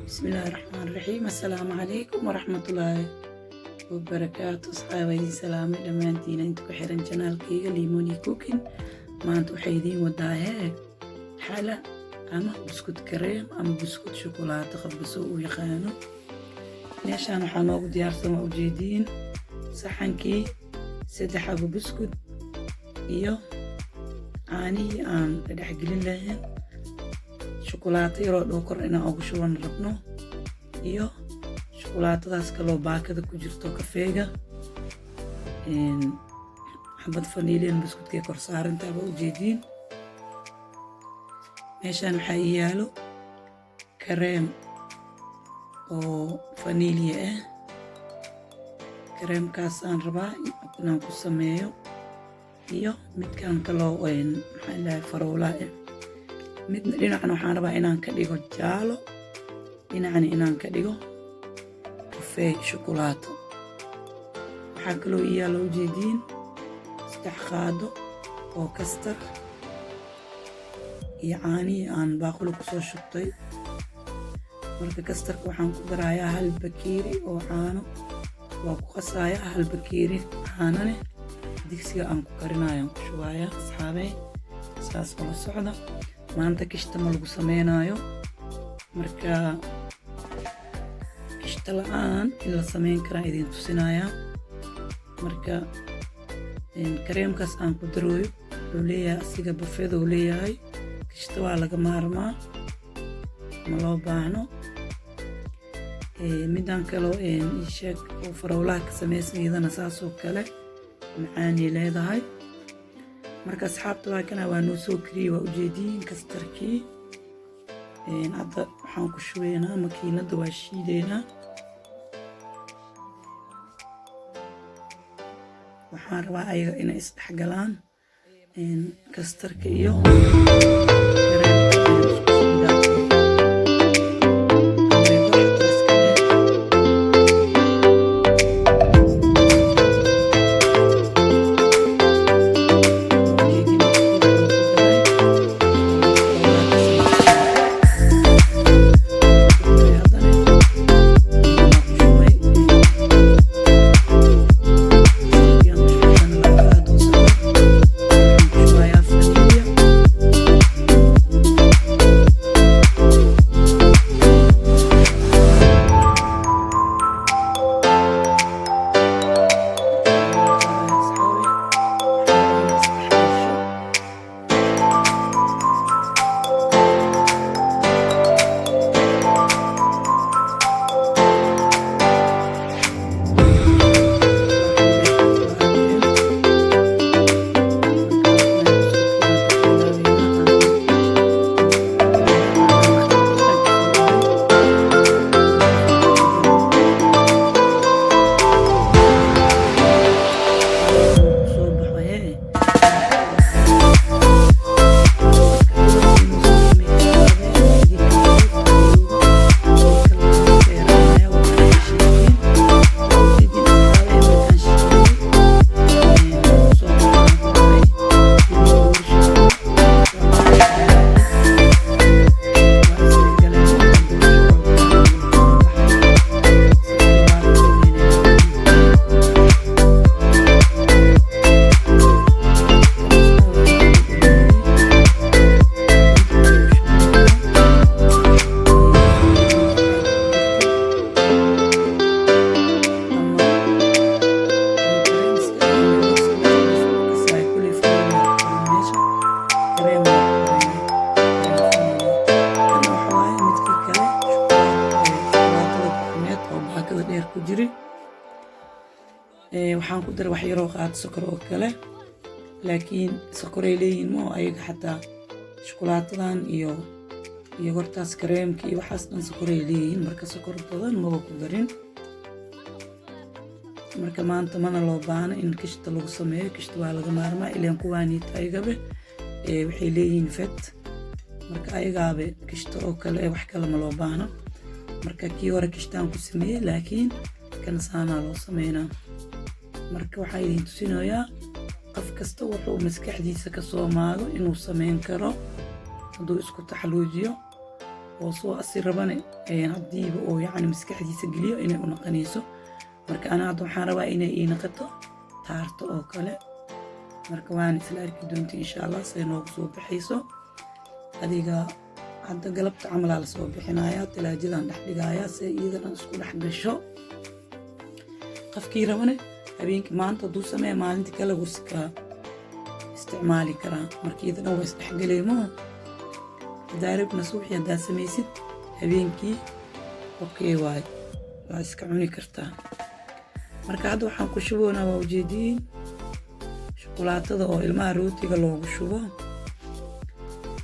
Bismillaahi raxmaan raxiim. Assalaamu calaykum waraxmatullaahi wabarakaatu. Asxaaba, idiin salaamay dhammaantiina inta ku xiran channelkayga Limoni Cooking. Maanta waxay idiin wadaa hee xala ama buskud kareem ama buskud shukulaato, qofba soo uu yaqaano. Meeshaan waxaa noogu diyaarsan, waa ujeediin, saxankii, 3 xabo buskud iyo caanihii aan dhexgelin lahayn, shukulaato yaroo dhow kor inaan ugu shuban rabno, iyo shukulaatadaas kaloo baakada ku jirto kafeega, xabad faniiliyan buskudkay kor saarantaaba ujeediin. Meeshaan waxaa ii yaalo kareem oo faniiliya ah. Kareemkaasaan rabaa inaan ku sameeyo iyo midkan kaloo, maxaa ilahay, faroolaa ah. Midna dhinacna waxaan rabaa inaan ka dhigo jaalo, dhinacna inaan ka dhigo kafee shukulaato. Waxaa kaloo ii yaalo, ujeediin, 3 qaado oo custard iyo caanihii aan baaquli kusoo shubtay. Marka custardka waxaan ku darayaa 1 bakeeri oo caano, waa ku qasayaa. 1 bakeeri caanane digsiga aan ku karinayo aan ku shubayaa. Asxaabey, saas ula socda. Maanta kishta ma lagu sameynaayo, marka kishta la-aan in la sameyn karaa idin tusinayaa. Marka kareemkaas aan ku darooyo wuxuu leeyahay asiga bafeedou leeyahay, kishta waa laga maarmaa, ma loo baahno. Midaan kaloo isheeg oo farowlaha ka samaysan, iyadana saasoo kale macaanay leedahay. Marka asxaabta, waa kana, waa noo soo kariyey, waa ujeediin custardkii. Hadda waxaan ku shubeynaa makiinadda, waa shiideynaa. Waxaan rabaa ayaga inay isdhexgalaan, custardka iyo kareemka inay isku shiidaan. Blender xitaa iska dheh. Ujeedin kii wuxuu ku daray oo ka samaysan ku daray. Haddana waa ku shubay custardkii aan ku shubay. Haddana 2 qaado sokor, waxaan ku shubayaa vanilla. Asxaabi, waxaan rabaa inay isdhexgasho. Waa aragteen. Marka waa buskudkii aan ka bilaabeynaa. Aan soo baxo hee. Marka inuu soo dhameeyo, idinka idinka dheeraanaya waxaan sheegin. Ujeedin, asxaabe, markaan shiiday soo baxaan ku daray hilib doorsho. Waa isdhexgaleen. Doorsho oo baxay labaad sameynaya. Kareem waa ku qoran kareem vanilla. Kana waxa waaye midkii kale, shukulaatada gacmeed oo baakada dheer ku jiri. Waxaan ku daray wax yaroo qaado sokor oo kale, laakiin sokoray leeyihiin ma oo ayaga xataa shukulaatadan iyo hortaas kareemka iyo waxaas dhan sokoray leeyihiin. Marka sokor badan maba ku darin. Marka maanta mana loo baahno in kishta lagu sameeyo, kishta waa laga maarmaa, ilaan kuwaaniita ayagabe waxay leeyihiin fat. Marka ayagaabe kishta oo kale, wax kale ma loo baahno. Marka kii hore kishtaan ku sameeyey, laakiin kan saanaa loo sameynaa. Marka waxaa idin tusinayaa qof kasta wuxuu maskaxdiisa ka soo maago inuu sameyn karo hadduu isku taxaluujiyo. Oo soo asi rabane haddiiba oo yacni maskaxdiisa geliyo inay u naqanayso. Marka ana hadda waxaan rabaa inay ii naqato taarto oo kale. Marka waan isla arki doonta, insha Allah, say noogu soo baxayso. Adiga hadda galabta camalaa lasoo bixinayaa, talaajadan dhex dhigayaa se iyada dhan isku dhex gasho. Qofkii rabane habeenkii maanta hadduu sameeya, maalintii kale wuu iska isticmaali karaa. Marka iyada dhan waa isdhexgalay maho. Haddaa rabna subaxii haddaa samaysid, habeenkii okay waay, waa iska cuni kartaa. Marka hadda waxaan ku shuboonaa, waa ujeediin, shukulaatada oo ilmaha rootiga loogu shubo.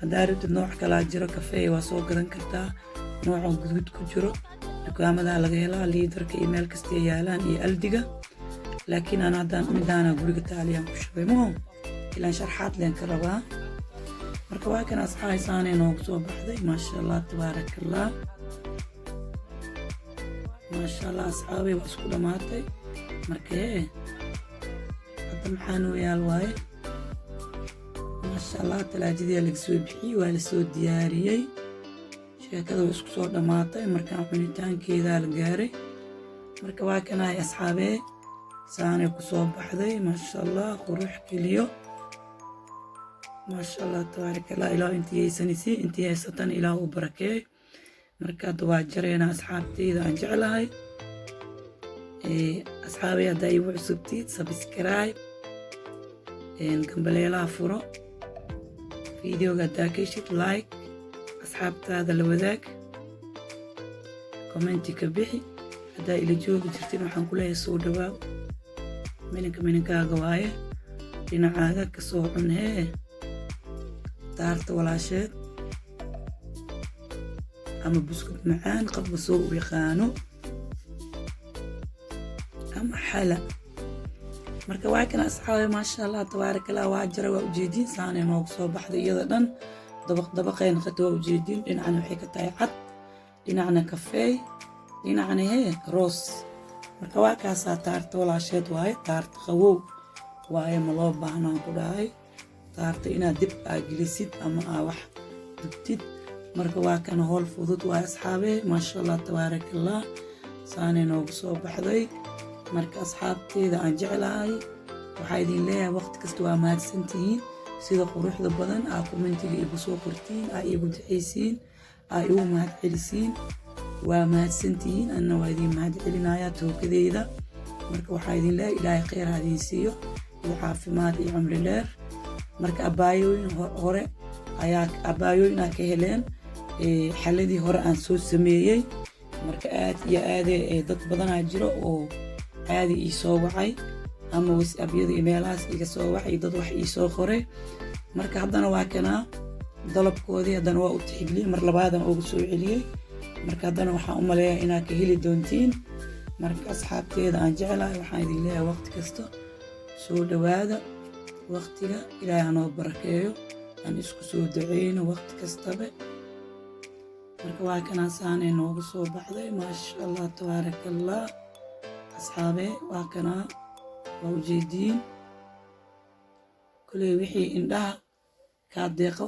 Haddaa rabtid nooc kalaa jiro, kafee waa soo gadan kartaa, nooca guduud ku jiro. Dukaamadaa laga helaa, Liidarka iyo meel kastay yaalaan iyo Aldiga. Laakiin aan haddaan midaana guriga taaliyaan ku shubay maho, ilaan sharxaad leen ka rabaa. Marka waa kan, asxaaysaanay noogu soo baxday. Maasha Allah, tabaaraka Allah, maasha Allah. Asxaabay, waa isku dhammaatay. Marka hee, hadda maxaa noo yaal waaye? Maasha Allah, talaajadii laga soo bixiyey, waa lasoo diyaariyey, sheekada waa isku soo dhammaatay. Markaan cunitaankeedaa la gaaray. Marka waa kanahay, asxaabee, saanay ku soo baxday. Maasha Allah, qurux keliyo. Maasha Allah, tabaaraka Allah. Ilaah intii haysanaysi, intii haysatan Ilaah u barakeey. Marka hadda waa jareynaa, asxaabteyda aan jeclahay. Asxaabay, haddaa igu cusubtiid, subscribe, gambaleelaha furo, videoga haddaa ka heshid, like, asxaabtaada la wadaag, commenti ka bixi. Haddaa ila joogi jirtin, waxaan ku leeyahay soo dhawaaw. Mininka mininkaaga waaye, dhinacaaga ka soo cun hee taarta walaasheed ama buskud macaan, qofba soo u yaqaano, ama xala. Marka waa kana, asxaabe, maasha Allah, tabaaraka Allah. Waa jara, waa ujeediin, saanay noogu soo baxday. Iyada dhan dabaq dabaqay noqotay, waa ujeediin. Dhinacna waxay ka tahay cad, dhinacna kafeey, dhinacna hee rose. Marka waa kaasaa, taarta walaasheed waaye, taarta qawow waaye. Ma loo baahnaan ku dhahay taarta inaad dib aa gelisid ama aa wax dubtid. Marka waa kana, howl fudud waaye, asxaabe. Maasha Allah, tabaaraka Allah, saanay noogu soo baxday. Marka asxaabteeda aan jeclahay, waxaa idin leeyahay waqti kasta waa mahadsantihiin sida quruxda badan aa commentiga igu soo qortiin, aa iigu ducaysiin, aa igu mahad celisiin. Waa mahadsantihiin, anna waa idin mahad celinayaa tookadeyda. Marka waxaa idin leeyahay Ilaahay kheyr ha idin siiyo iyo caafimaad iyo cumri dheer. Marka abaayooyin hore ayaa abaayooyinaa ka heleen xaladii hore aan soo sameeyey. Marka aad iyo aade dad badanaa jiro oo aadi ii soo wacay ama WhatsAppyada iyo meelahaas iga soo wacay, dad wax ii soo qoray. Marka haddana waa kanaa dalabkoodii, haddana waa u tixgeliyey, mar labaadan ugu soo celiyey. Marka haddana waxaan u maleeyaa inaad ka heli doontiin. Marka asxaabteeda aan jeclahay, waxaan idin leeyahay waqti kasta soo dhowaada. Waqtiga Ilaahay hanoo barakeeyo, aan isku soo duceyno waqti kastaba. Marka waa kanaa, saanay noogu soo baxday. Maasha Allah, tabaaraka Allah. Asxaabe, waa kanaa, waa ujeediin. Koley wixii indhaha kaa deeqo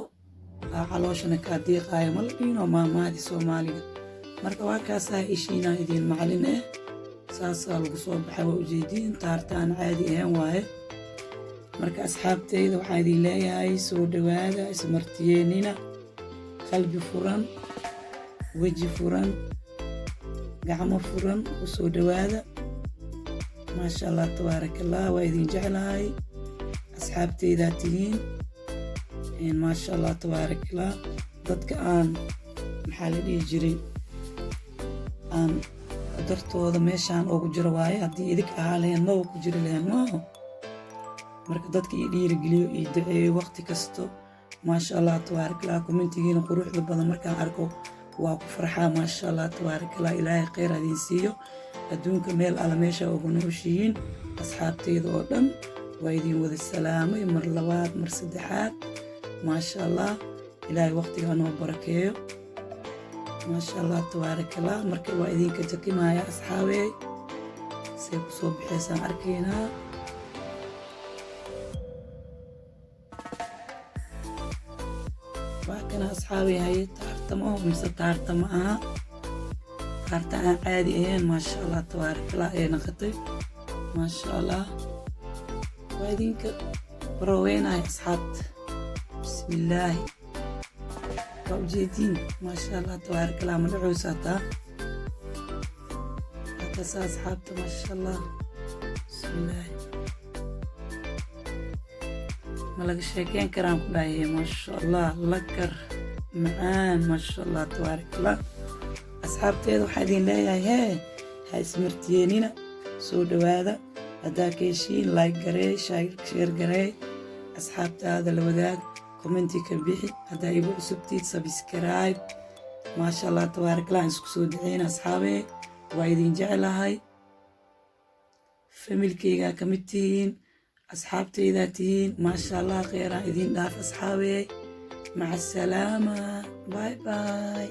aa calooshana kaa deeqaayo, ma la dhihinoo maamaadii Soomaaliga? Marka waa kaasaa, ishiinaa idiin macalin saasaa lagu soo baxay, waa ujeediin. Taartaan caadi ahaan waaye. Marka asxaabteyda waxaan idin leeyahay soo dhowaada, ismartiyeenina, qalbi furan, weji furan, gacmo furan u soo dhowaada. Maasha Allah, tabaaraka Allah. Waa idin jeclahay, asxaabteydaa tihiin. Maasha Allah, tabaaraka Allah. Dadka aan, maxaa la dhihi jiray, aan dartooda meeshaan ugu jiro waaye. Haddii idik ahaa laheen, maba ku jiri laheen maaho. Marka dadka ii dhiirigeliyo, ii duceeyo waqti kasto, maasha Allah, tabaaraka Allah. Commentigiina quruxda badan markaan arko waa ku farxaa. Maasha Allah, tabaaraka Allah. Ilaahay kheyr adiin siiyo adduunka meel alla meesha ugu nooshihiin. Asxaabteyda oo dhan waa idin wada salaamay mar labaad, mar saddexaad. Maasha Allah, Ilaahay waqtiga noo barakeeyo. Maasha Allah, tabaaraka Allah. Marka waa idinka jakimaya, asxaabey, say ku soo baxaysaan arkaynaa. Waa kana, asxaabey, haye taarta. Taarta ma aho mise taarta ma aha? Taarta aan caadi ahayn, maasha Allah, tabaarakallah, ay noqotay, maasha Allah. Waa idinka barooweynaya, asxaabta. Bismillaahi, waa ujeediin, maasha Allah, tabaarakallah. Ma dhaceyso hataa hataasa, asxaabta, maasha Allah. Bismillaahi, ma laga sheekeyn karaan ku dhahaye. Maasha Allah, lakar macaan, maasha Allah, tabaarakallah. Asxaabteeda, waxaa idin leeyahay hee, ha ismartiyeenina, soo dhowaada. Haddaa ka heshiin, like garee, share garee, asxaabtaada la wadaag, comment-i ka bixi. Haddaa igu cusubtiid, subscribe. Maasha Allah, tabaarakallah. Aan isku soo duceyna, asxaabee. Waa idin jeclahay, family-kaygaa ka mid tihiin, asxaabtaydaa tihiin, maasha Allah. Kheeraan idin dhaaf, asxaabee. Maca asalaama, bye bye.